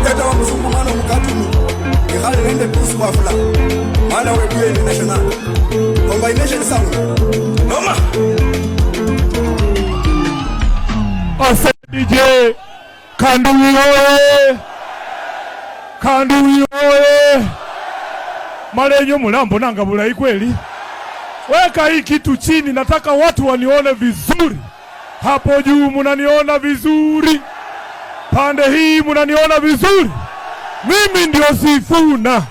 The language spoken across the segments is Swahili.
Tata wa mzungu mwana mukatuni Ikhale nende Bruce Wafula mwana webuye International Combination sound Noma. Asante DJ. Kandui oye! Kandui oye! Malenyo mulambo nanga bulai kweli. Weka hii kitu chini, nataka watu wanione vizuri. Hapo juu munaniona vizuri, pande hii munaniona vizuri. Mimi ndio Sifuna.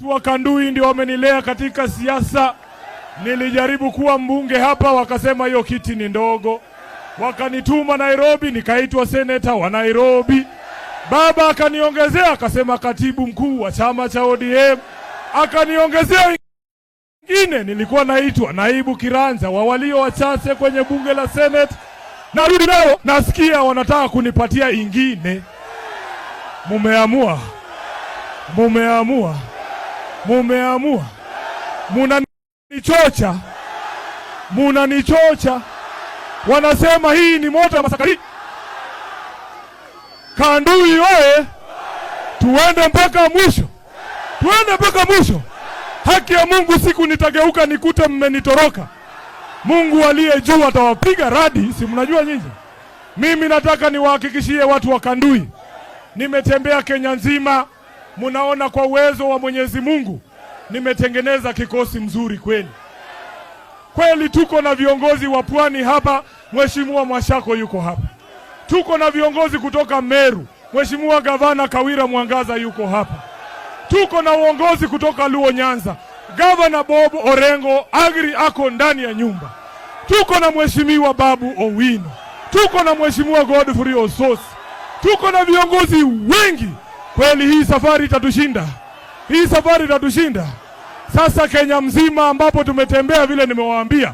Wa Kandui ndio wamenilea katika siasa. Nilijaribu kuwa mbunge hapa, wakasema hiyo kiti ni ndogo, wakanituma Nairobi, nikaitwa seneta wa Nairobi. Baba akaniongezea akasema katibu mkuu wa chama cha ODM, akaniongezea ingine, nilikuwa naitwa naibu kiranja wa walio wachache kwenye bunge la Senate. Narudi leo nasikia wanataka kunipatia ingine. Mumeamua, mumeamua, mumeamua, munanichocha, munanichocha. Wanasema hii ni moto ya masakari. Kandui oye! Tuende mpaka mwisho, tuende mpaka mwisho. Haki ya Mungu, siku nitageuka nikute mmenitoroka, Mungu aliye juu atawapiga radi, si mnajua nyinyi. Mimi nataka niwahakikishie watu wa Kandui, nimetembea Kenya nzima, munaona kwa uwezo wa Mwenyezi Mungu nimetengeneza kikosi mzuri kweli kweli. Tuko na viongozi wa pwani hapa, Mheshimiwa Mwashako yuko hapa. Tuko na viongozi kutoka Meru, Mheshimiwa Gavana Kawira Mwangaza yuko hapa. Tuko na uongozi kutoka Luo Nyanza, Gavana Bob Orengo Agri ako ndani ya nyumba. Tuko na Mheshimiwa Babu Owino, tuko na Mheshimiwa Godfrey Ossos, tuko na viongozi wengi kweli. Hii safari itatushinda, hii safari itatushinda. Sasa Kenya mzima ambapo tumetembea, vile nimewaambia,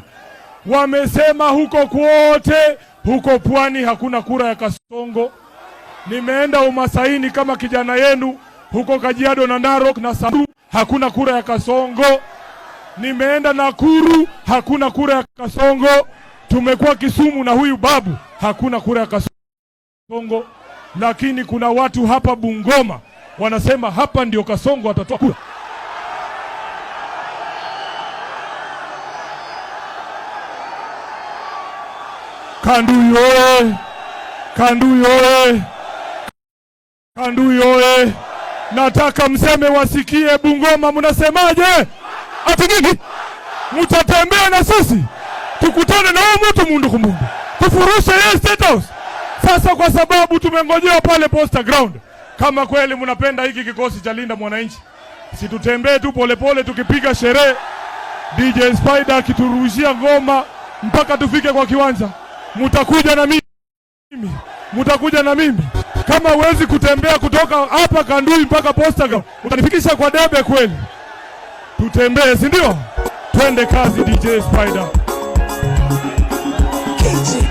wamesema huko kwote, huko pwani hakuna kura ya Kasongo. Nimeenda Umasaini kama kijana yenu huko Kajiado na Narok na Samburu, hakuna kura ya Kasongo. Nimeenda Nakuru, hakuna kura ya Kasongo. Tumekuwa Kisumu na huyu babu, hakuna kura ya Kasongo. Lakini kuna watu hapa Bungoma wanasema hapa ndio Kasongo atatoa kura. Kandui oye! Kandui oye! Kandui oye! Nataka mseme wasikie Bungoma, mnasemaje? Ati nini? Mtatembea na sisi tukutane na huyu mtu mundu kumundu, tufurushe yeye State House. Sasa kwa sababu tumengojea pale Posta Ground, kama kweli mnapenda hiki kikosi cha Linda Mwananchi, si tutembee tu polepole tukipiga sherehe, DJ Spider akiturushia ngoma mpaka tufike kwa kiwanja. Mutakuja na mimi, mutakuja na mimi. Kama huwezi kutembea kutoka hapa Kandui mpaka Posta Ground, utanifikisha kwa debe kweli? Tutembee, si ndio? Twende kazi, DJ Spider. KG.